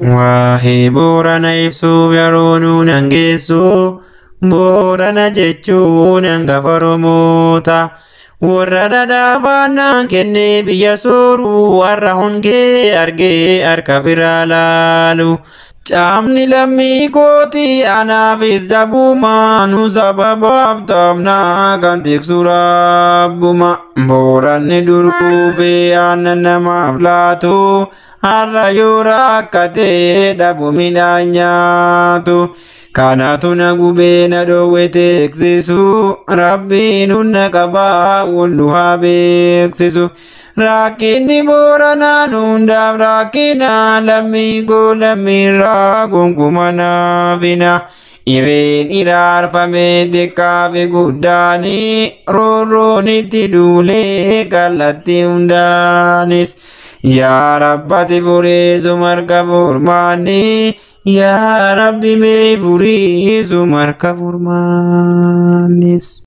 Waa'ee Boorana ibsuuf yeroo nuun hangeessu, Boorana jechuun hangafa Oromoota. Warra dhadhaafannaan kennee biyya sooru, warra hongee argee harka firaa laalu. Caamni lammii kooti anaafis jabuma, nu sababaaf taphnaa kan tiksu rabbuma. Booranni dur kuufee aannan namaaf laatu, har'a yoo rakkatee dhabu midhaan nyaatu. Kanaatu na gubee na dhoowwe teeksisu, Rabbiin humna qabaa wal nu haa beeksisu. Rakkinni Booranaa hundaaf rakkina, lammii koo lammiirraa gonkumaa naafina. Ireen iraarfamee xiqqaa fi guddaanii, roorroon itti duulee kallattii hundaanis. Yaa Rabbati furii marga furmaanii, yaa Rabbi mee furii marga furmaanis.